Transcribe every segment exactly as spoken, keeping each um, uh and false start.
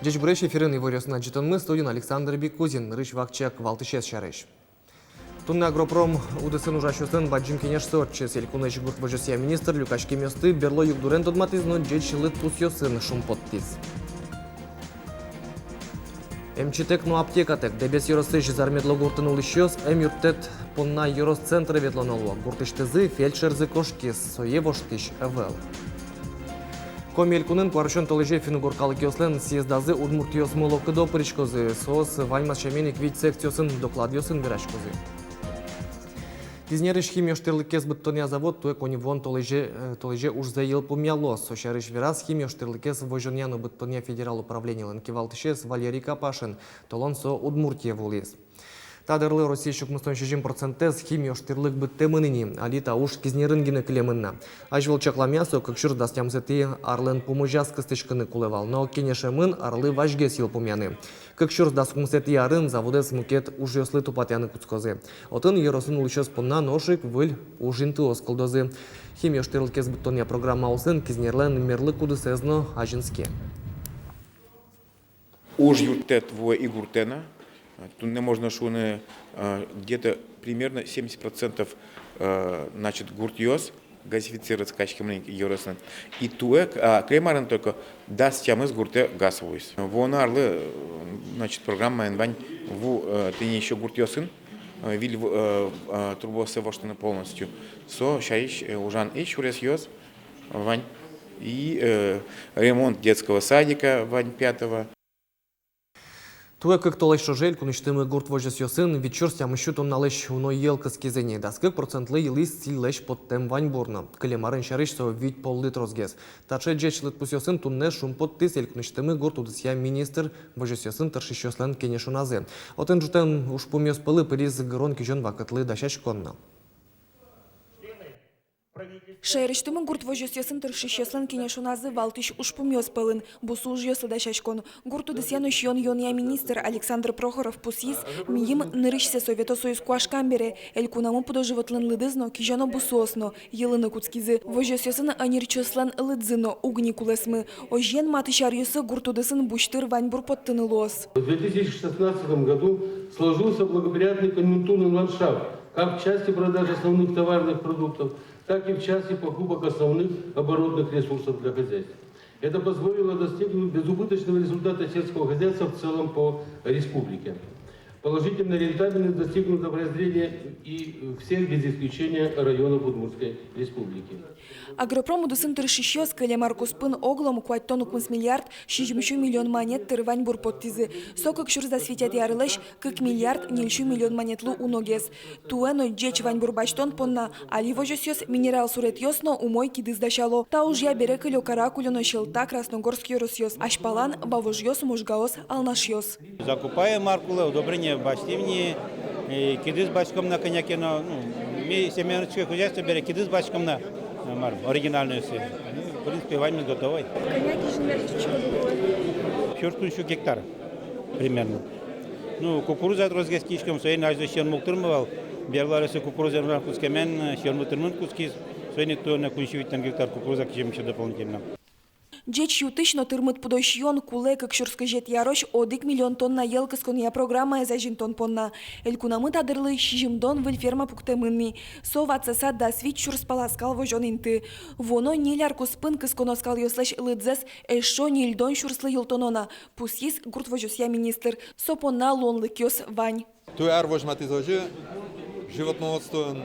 Ӟечбуресь! Эфирын «Иворъёс» но ӝытонмы, студиын Александр Бикузин. Нырысь вакчияк валтӥсез сярысь. Туннэ агропром удысын ужасьёсын бадӟым кенешсы ортчиз. Элькунысь гурт возёсъя министр люкаськемъёсты берло югдурен тодматӥз но ӟеч лыдпусъёсын шумпоттӥз. Эмчитэк но аптекатэк. Дэбес ёросысь Зармедло гуртын улӥсьёс эмъюрттэт понна ёрос центрэ ветлоно луо. Гуртысьтызы фельдшерзы кошкиз, сое воштӥсь ӧвӧл. Коми Элькунын куарусён толэзе финн-угор калыкъёслэн съездазы удмуртъёс мылокыдо пыриськозы. Соос ваньмаз сямен ик вить секциосын докладъёсын вераськозы. Кизнерысь химиёштӥрлыкез быдтонъя завод туэ коньывуон толэзе, э, толэзе ужзэ йылпумъялоз. Со сярысь вераз химиёштӥрлыкез возёнъя но быдтонъя федерал управленилэн кивалтӥсез Валерий Капашин. Толон со Удмуртие вуылӥз. Та дырлы Россиысь укмыстон сизьым процентэз химиёштӥрлык быдтэмын ини. Али та уж Кизнерын гинэ кылемын на. Азьвыл чакламъя, со кык сюрс дас тямысэтӥ арлэн пумозяз кыстӥськыны кулэ вал, но кенешемын арлы вазьгес йылпумъяны. Кык сюрс дас укмысэтӥ арын заводэз мукет ужъёслы тупатъяны кутскозы. Отын ёросын улӥсьёс понна нош ик выль уж интыос кылдозы. Химиёштӥрлыкез быдтонъя программаосын Кизнерлэн мерлык удысэз но азинске. Уж юрттэт вуэ и гуртэ но. Туннэ можно шуыны, э, где-то примерно семьдесят процентов, э, значит, гуртъёс газифицироваться кариськемын ини ёросын. И туэ, а, кылем арын только дас тямыс гуртэ газ вуиз. Вуоно арлы, э, значит, программаын вань ву, э, тӥни ещё гуртъёсын, э, выль ву, э, э, трубаоссэ воштыны полностью. Со сярысь, э, ужаны сюресъёс вань. И, э, ремонт детского садика вань, пятого. Туэ кык толэзь ӵоже элькунысьтымы гурт возёсъёсын вить сюрс тямыс сю тонналэсь уно йӧл кыскиз ини. Дас кык процентлы йылӥз сӥльлэсь поттэм ваньбур но. Кылем арын сярысь со вить поллы тросгес. Таӵе ӟеч лыдпусъёсын туннэ шумпоттӥз элькунысьтымы гурт удысъя министр возёсъёсын тыршисьёслэн кенешоназы. Отын ӝутэм ужпумъёс пӧлы пыриз гырон-кизён вакытлы дасяськон но. Шаерысьтымы гурт возёсъёсын тыршисьёслэн кенешоназы валтӥсь ужпумъёс пӧлын — бусы ужъёслы дасяськон. Гурт удысъя но сиён-юонъя министр Александр Прохоров пусйиз, мийым нырысьсэ Совето Союз куашкам бере, элькунамы пудо-животлэн лыдыз но, кизёно бусыос но йылыны кутскизы. Возёсъёсын ӧнерчиослэн лыдзы но уг ни кулэсмы. Озьыен, матысь аръёсы гурт удысын бусьтыр ваньбур поттыны луоз. В две тысячи шестнадцатом году сложился благоприятный конъюнктурный ландшафт как в части продажи основных товарных продуктов, так и в части покупок основных оборотных ресурсов для хозяйств. Это позволило достигнуть безубыточного результата сельского хозяйства в целом по республике. Положительной рентабельности достигнуто в разрезе и всех без исключения районов Удмуртской Республики. Агропром удысын тыршисьёс кылем ар куспын оглом куатьтон укмыс миллиард сизьымсю миллион манет тыр ваньбур поттӥзы. Со кык сюрс дас витетӥ арлэсь кык миллиард ньыльсю миллион манетлы уногес. Туэ но ӟеч ваньбур басьтон понна али возёсъёс минерал суретъёс но умой кидыс дасяло. Та ужъя бере кылё Каракулино, Сьӧлта, Красногорск ёросъёс, азьпалан Вавожъёс, Можгаос, Алнашъёс. Закупаем, мар кулэ, удобрение басьтӥм ни, э, кидыс басьтӥськом на кӧня ке но, ну, ми семьяной хозяйство бере кидыс басьтӥськом на, э, мар, оригинальной сы. Ну, в принципе, ваньмыз готовой. Кӧня ке сюрс миллиард чего было? Сюрс куинь сю гектар примерно. Ну, кукуруза тросгес киськом, соин азьло сиёнмы уг тырмы вал. Берло аръёсы кукуруза ужан кутскемен, э, сиёнмы тырмын кутскиз, соин ик туэ но куинь сю витьтон гектар кукуруза киськом ещё дополнительно. Ӟеч ю-тысь но тырмыт пудо сиён кулэ кык сюрс кызетӥ арозь одӥг миллион тонна йӧл кысконъя программаез азинтон понна. Элькунамы та дырлы сизьымдон выль ферма пуктэмын ни. Со ватсаса дас вить сюрс пала скал возён инты. Вуоно ньыль ар куспын кысконо скалъёслэсь лыдзэс эшшо ньыльдон сюрслы йылтоно на, пусйиз гурт возёсъя министр. Со понна луонлыкъёс вань. Туэ ар возьматӥз озьы: животноводствоын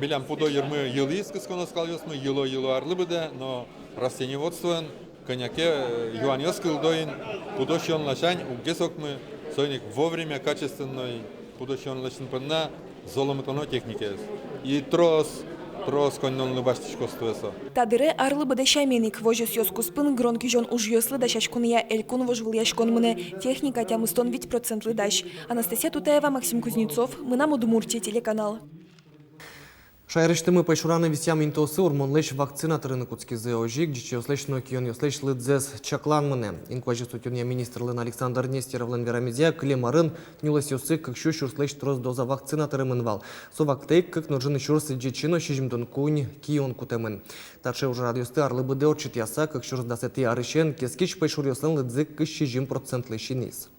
милям пудо йырмы йылӥз кысконо скалъёсмы, йыло-йыло арлы быдэ, но растениеводствоын кӧня ке, э, юанъёс кылдо ини, пудо сиён ласянь уггес окмы, соин ик вовремя качественной пудо сиён лэсьтон понна золомытоно техникаез. И трос, трос коньдонлы басьтӥськоз туэ со. Та дыре арлы быдэ сямен ик возёсъёс куспын гырон-кизён ужъёслы дасяськонъя элькун вожвылъяськон мынэ, техника тямыстон вить процентлы дась. Анастасия Тутаева, Максим Кузнецов, «Мынам Удмуртие» телеканал. Шаерысьтымы пӧйшураны висъям интыосы урмонлэсь вакцина тырыны кутскизы. Озьы ик ӟичыослэсь но кионъёслэсь лыдзэс чаклан мынэ. Инкуазь-сутонъя министрлэн Александр Нестеровлэн верамезъя, кылем арын нюлэсъёсы кык сю сюрслэсь трос доза вакцина тырымын вал. Со вакытэ ик кык но ӝыны сюрс ӟичы но сизьымдон куинь кион кутэмын. Таӵе ужрадъёсты арлы быдэ ортчытъяса, кык сюрс дасэтӥ арысен кескич пӧйшуръёслэн лыдзы кызь сизьым процентлы синиз.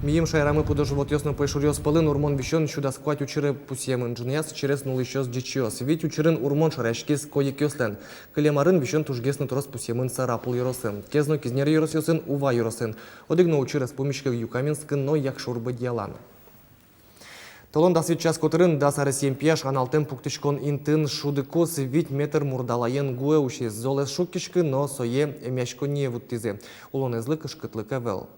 Мийым шаерамы пудо-животъёс но пӧйшуръёс пӧлын урмон висён сю дас куать учыре пусъемын, ӝыныяз сыӵе нуллӥсьёс ӟичыос. Вить учырын урмон шараяськиз койыкъёслэн. Кылем арын висён тужгес но трос пусъемын Сарапул ёросын, Кез но Кизнер ёросъёсын, Ува ёросын. Одӥг но учырез пумиське Юкаменскын но Якшур-Бӧдьялан. Толон дас вить час котырын дас аресъем пияш аналтэм пуктӥськон интыын шудыкуз вить метр мурдалаен гуэ усиз. Золэз шуккиське, но сое эмъяськонние вуттӥзы. Улонэзлы кышкытлык ӧвӧл.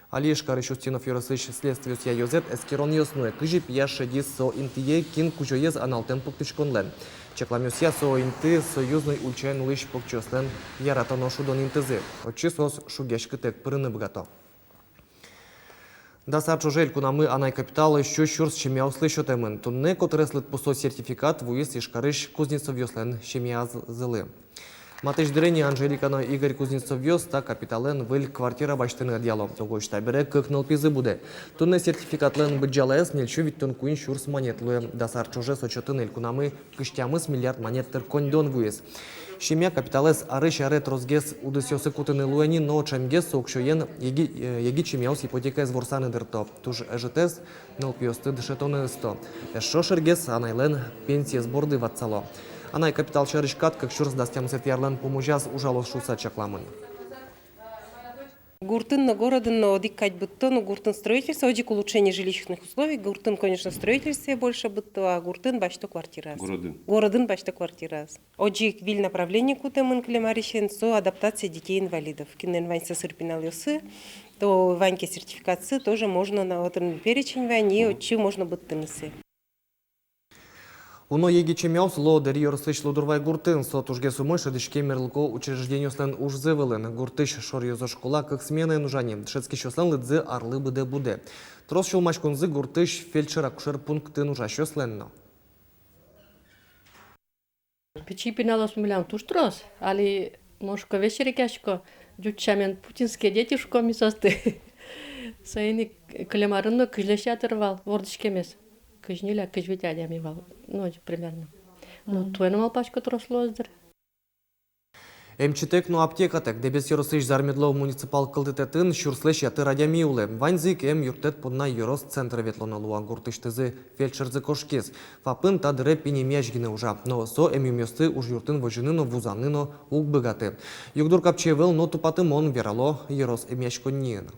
Али Ижкарысь Устинов ёросысь следствиосъя ёзэт эскеронъёс нуэ, кызьы пияш шедиз со интые, кин кузёез аналтэм пуктӥськонлэн. Чакламъёсъя, со инты Союзной ульчаын улӥсь покчиослэн яратоно шудон интызы. Отчы соос шугъяськытэк пырыны быгато. Дас ар ӵоже элькунамы анай капитал сю сюрс семьяослы сётэмын. Туннэ котырес лыдпусо сертификат вуиз Ижкарысь Кузнецовъёслэн семьязылы. Матысь дыре ини Анжелика но Игорь Кузнецовъёс та капиталэн выль квартира басьтыны ӧдъяло. Угось табере кык нылпизы будэ. Туннэ сертификатлэн быдӟалаез ньыль сю витьтон куинь сюрс манет луэ. Дас ар ӵоже со чотын элькунамы кызь тямыс миллиард манет тыр коньдон вуиз. Семья капиталэз арысь аре тросгес удысъёсы кутыны луэ ини, но ӵемгес со уксёен еги-, э, егит семьяос ипотекаез ворсаны дырто. Туж ӧжытэз нылпиосты дышетонэ ысто. Эшшо шергес анайлэн пенсиез борды ватсало. Анай капитал сярысь кат кык сюрс дас тямысэтӥ арлэн пумозяз ужалоз шуыса чакламын. Гуртын но, городын но одӥг кадь быдтоно, гуртын строительство, одӥг улучшение жилищных условий, гуртын, конечно, строительствое больше быдто, а гуртын басьто квартираос. Городын. Городын басьто квартираос. Одӥг выль направление кутэмын кылем арысен, со адаптация детей-инвалидов. Кинлэн вань сӧсыр пиналъёссы, то вань ке сертификатсы, тоже можно на, отын перечень вань, и отчы можно быдтыны сое. Уно егит семьяос луо Дэри ёросысь Лудорвай гуртын. Со тужгес умой шӧдӥське мерлыко учреждениослэн ужзы вылын. Гуртысь шоръёзо школа кык сменаен ужа ини. Дышетскисьёслэн лыдзы арлы быдэ будэ. Трос сюлмаськонзы гуртысь фельдшер-акушер пунктын ужасьёслэн но. Пичи пиналъёс милям туж трос, али мон шуисько, весь серекъясько, ӟуч сямен путинские дети шуиськом ми соосты. Соин ик кылем арын но кызьлэсь ятыр вал вордӥськемез. Кызь ньыль-а, кызь вить адями вал, ну, примерно. Ну, туэ но малпасько, трос луоз дыр. Эмчитэк но аптекатэк. Дэбес ёросысь Зар-Медло муниципал кылдытэтын сюрслэсь ятыр адями улэ. Ваньзы ик эмъюрттэт понна ёрос центре ветлоно луо. Гуртысьтызы фельдшерзы кошкиз. ФАПын та дыре пинь эмъясь гинэ ужа. Но со эмъюмъёсты ужъюртын возьыны но, вузаны но уг быгаты. Югдур капчи ӧвӧл, но тупатымон, верало ёрос эмъяськонниын.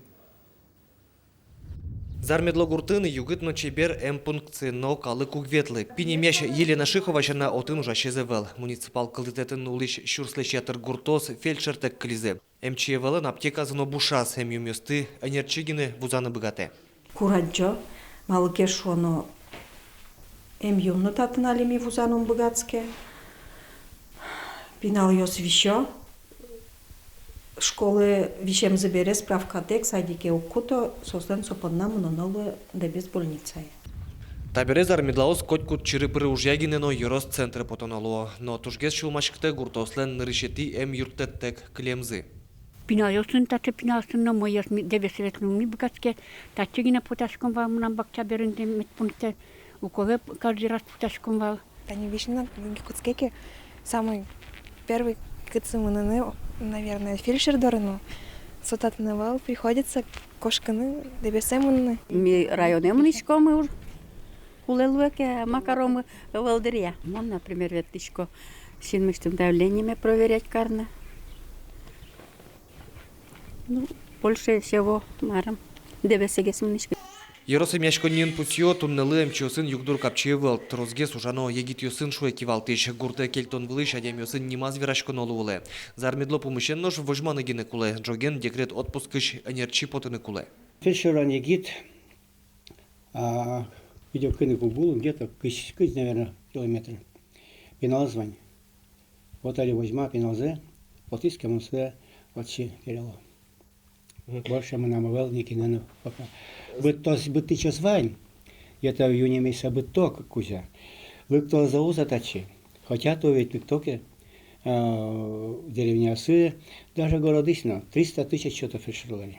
Зар-Медло гуртын югыт но чебер эмпунктсы, но калык уг ветлы. Пинь эмъясь Елена Шихова сяна, отын ужасез ӧвӧл. Муниципал кылдытэтын улӥсь сюрслэсь ятыр гуртоос фельдшертэк кылизы. Эмчи ӧвӧлэн аптеказы но бушаз, эмъюмъёсты ӧнерчи гинэ вузаны быгатэ. Курадӟо, малы ке шуоно, эмъюм но татын али ми вузаны ум быгатске. Пиналъёс висё, школае висемзы бере справкатэк садике уг куто, соослэн со понна мыноно луэ Дэбес больницае. Табере Зар-Медлоос котькуд чыры-пыры ужъя гинэ но ёрос центре потоно луо. Но тужгес сюлмаськытэ гуртоослэн нырысетӥ эмъюрттэттэк кылемзы. Пиналъёсын, татчы пиналъёсын но, мӧйыос ми Дэбесе ветлыны уг ми быгатске, татчы гинэ потаськом вал, мынам бакча берын медпункте, уколэ каждый раз потаськом вал. Тани висьыны кутске ке, самый первый кытчы мыныны, наверное, фельдшер доры, но со татын ӧвӧл, приходится кошкыны, Дэбесе мыныны. Ми районе мынӥськомы уж, кулэ луэ ке, а ма каромы, ӧвӧл дыръя. Мон, например, ветлӥсько синмысьтым давлениеме проверять карны. Ну, больше всего, марым, Дэбесэгес мынӥсько. Ёрос эмъяськонниын пусъё, туннэлы эмчиосын югдур капчи ӧвӧл, тросгес ужано егитъёсын, шуэ кивалтӥсь. Гуртэ кельтон вылысь адямиосын нимаз вераськоно луылэ. Зар-Медло пумысен нош возьманы гинэ кулэ, ӝоген декрет отпускысь ӧнерчи потыны кулэ. Фельдшеран егит, а, видео кыны кугул, где-то кызь, кызь, наверное, километр. Пиналэз вань. Вот али возьма пиналзэ, отысь кемонсэ отчы перело. Мгм. Больше мынам ӧвӧл ни кинэн но пока. Быдтоз, быдтӥсьёс вань, где-то июне месяца быдто кузя. Лыктозы-а, уз-а татчы. Хотя то ведь лыкто ке, а, деревняосы, даже городысь но, триста тысяч счётов фельдшерлы.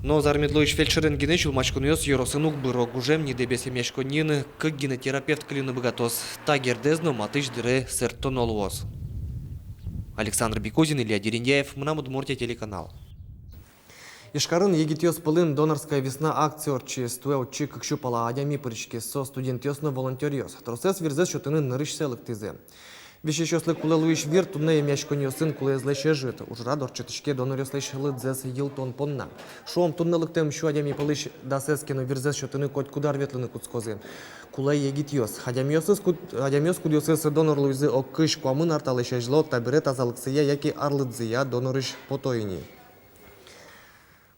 Но озьы мед луись фельдшерен гинэ сюлмаськонъёс ёросын уг быро. Гужем ни Дэбес эмъяськонниын кык гинэ терапевт кыльыны быгатоз. Та гердэз но матысь дыре сэрттоно луоз. Александр Бекузин, Илья Дерендяев, «Мынам Удмуртие» телеканал. Ижкарын егитъёс пӧлын «Донорская весна» акция ортчиз. Туэ отчы кык сю пала адями пыриськиз, со студентъёс но волонтёръёс. Тросэз вирзэс сётыны нырысьсэ лыктӥзы. Висисьёслы кулэ луись вир туннэ эмъяськонъёсын кулэезлэсь ӧжыт. Ужрад ортчытӥське доноръёслэсь лыдзэс йылтон понна. Шуом, туннэ лыктэм сю адями пӧлысь дасэз ке но вирзэс сётыны котькуд ар ветлыны кутскозы. Кулэ егитъёс. Адямиосыз куд-, адямиос, кудъёсыз донор луизы ог кызь-куамын ар талэсь азьло, табере тазалыксыя яке арлыдзыя донорысь пото ини.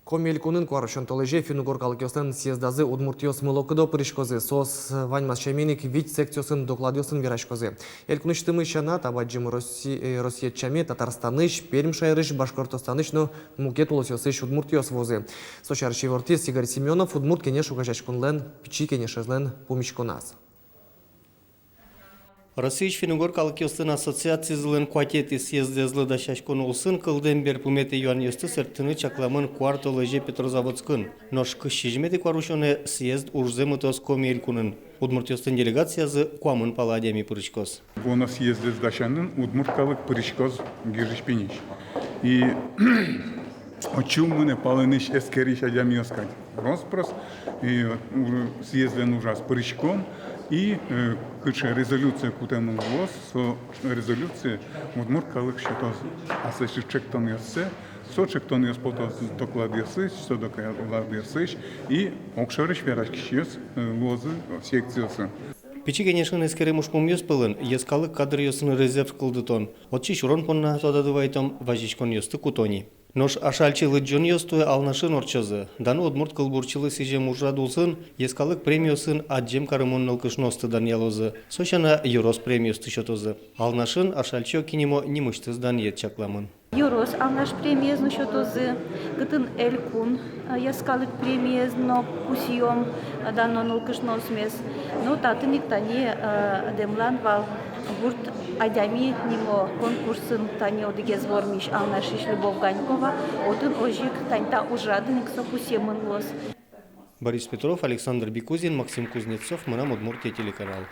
Коми элькунын куарусён толэзе финн-угор калыкъёслэн съездазы удмуртъёс мылокыдо пыриськозы. Соос ваньмаз сямен ик вить секциосын докладъёсын вераськозы. Элькунысьтымы сяна, та бадӟым Росси-, э, Россиед сяме Татарстанысь, Пермь шаерысь, Башкортостанысь но мукет улосъёсысь удмуртъёс вуозы. Со сярысь ивортӥз Игорь Семёнов Удмурт Кенеш огазеяськонлэн пичи кенешезлэн пумиськоназ. Россиысь финн-угор калыкъёслэн ассоциацизылэн куатетӥ съездэзлы дасяськон улсын кылдэм берпуметӥ юанъёсты сэрттыны чакламын куартолэзе Петрозаводскын. Нош кызь сизьыметӥ куарусёнэ съезд ужзэ мытоз Коми элькунын. Удмуртъёслэн делегациязы куамын пала адями пыриськоз. Вуоно съездэз дасянын удмурт калык пыриськоз гижысь-пиньысь. И отчы мынэ палэнысь, эскерись адямиос кадь рос-прос, и, э, уж-, съездлэн ужаз пыриськом, и, э, кыӵе резолюция кутэмын луоз, со резолюцие удмурт калык сётоз аслэсьтыз ӵектонъёссэ, со ӵектонъёс потоз докладъёсысь, со докладъёсысь, и огшорысь вераськисьёс, э, луозы секциосын. Пичи кенешын эскерем ужпумъёс пӧлын йӧскалык кадръёсын резерв кылдытон, отчы сюрон понна тодады вайтом, вазиськонъёсты куто ни. Нош Ашальчи лыдӟонъёс туэ Алнашын ортчозы. Дано удмурт кылбурчилы сӥзем ужрад улсын йӧскалык премиосын адӟем карымон нылкышноосты данъялозы. Со сяна ёрос премиосты сётозы. Алнашын Ашальчи Оки нимо нимысьтыз данъет чакламын. Ёрос Алнаш премиез но сётозы, кытын элькун, э, йӧскалык премиез но пусъём, э, дано нылкышноосмес. Но татын ик тани, э, дэмлан вал «Гурт адями» нимо конкурсын тани одӥгез вормись Алнашысь Любовь Ганькова, отын озьы ик тани та ужрадын ик со пусъемын луоз. Борис Петров, Александр Бекузин, Максим Кузнецов, «Мынам Удмуртие» телеканал.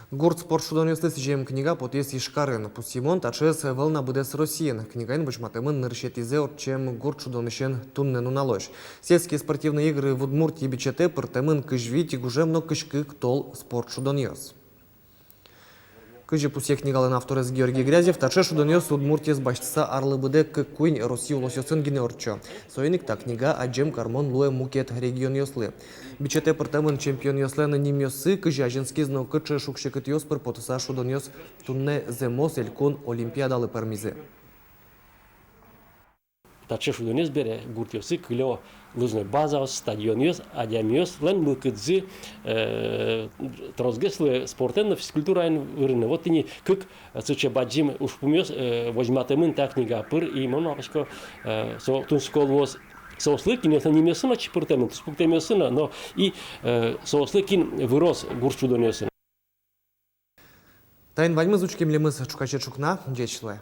Гурт спорт шудонъёслы сӥзем книга потӥз Ижкарын. Пусйымон, таӵеез ӧвӧл на быдэс Россиын. Книгаын возьматэмын нырысетӥзэ ортчем гурт шудонысен туннэ нуналозь. «Сельские спортивные игры в Удмуртии» бичетэ пыртэмын кызь вить гужем но кызь кык тол спорт шудонъёс. Кызьы пусъе книгалэн авторез Георгий Грязев, таӵе шудонъёс Удмуртиез басьтыса арлы быдэ кык-куинь Россия улосъёсын гинэ ортчо. Соин ик та книга адӟем кармон луэ мукет регионъёслы. Бичетэ пыртэмын чемпионъёслэн нимъёссы, кызьы азинскиз но кыӵе шуг-секытъёс пыр потыса шудонъёс туннэ зэмос элькун олимпиадалы пӧрмизы. Таӵе шудонъёс бере гуртъёсы кылё лыжной базаос, стадионъёс, адямиослэн мылкыдзы, э, тросгес луэ спортэн но физкультураен вырыны. Вот тӥни кык, э, сыӵе бадӟым ужпумъёс, э, возьматэмын та книга пыр, и мон малпасько, э, со тунсыко луоз соослы, кинъёслэн нимъёссы но чипыртэмын, туспуктэмъёссы но, но и, э, соослы, кин выроз гурт шудонъёсын. Таин ваньмыз. Учке милемыз ӵуказе ӵукна. Ӟеч луэ.